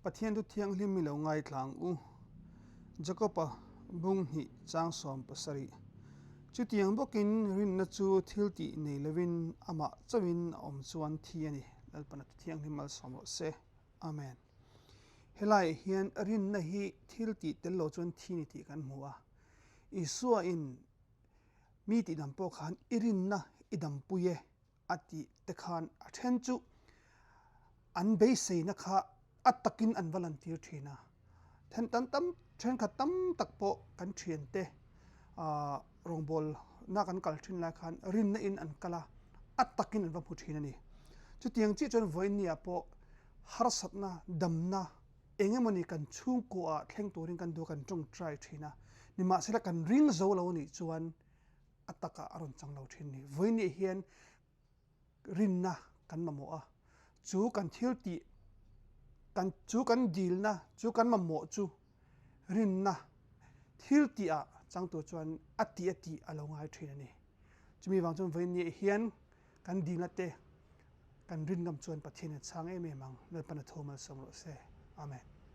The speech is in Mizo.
Pathian thu thianghlim i lo ngaithla ang u. Jakob-a bung hnih chang 70. Chutiang bawkin rinna chu thil tih nei lovin amah chauhin a awm chuan thi a ni. Lalpana thu thianghlim malsawm rawh se. Amen. Helaiah hian rinna hi thil tih tel lo chuan thi ni tih kan hmu a. Isua in mi tihdam pawh khan i rinna i dampui e a tih te khan a then chu an beiseina kha a takin an va lantir thin a. Then tam tam thenkhat tam tak pawh kan thiante ah rawngbawlna kan kal thin lai khan rinna in an kal a, a takin an va hmu thin a ni. Chutiang chiah chuan vawiinniah pawh harsatna, damna eng emawni kan chhungkuaah thleng turin kan duh a, kan tawngtai thin a. Nimahsela kan ring zo lo anih chuan a takah a rawn chang lo thin ni. Vawiinniah hian rinna kan mamawh a, chu kan thil tih, kan chu kan dilna, chu kan mamawh chu rinna thil tihah changtu chuan a tih a tih a lo ngai thin a ni. Chumi vang chuan vawiinniah hian kan dilna te kan rin ngam chuan Pathian a chhang em em ang. Lalpan a thu malsawm rawh se. Amen.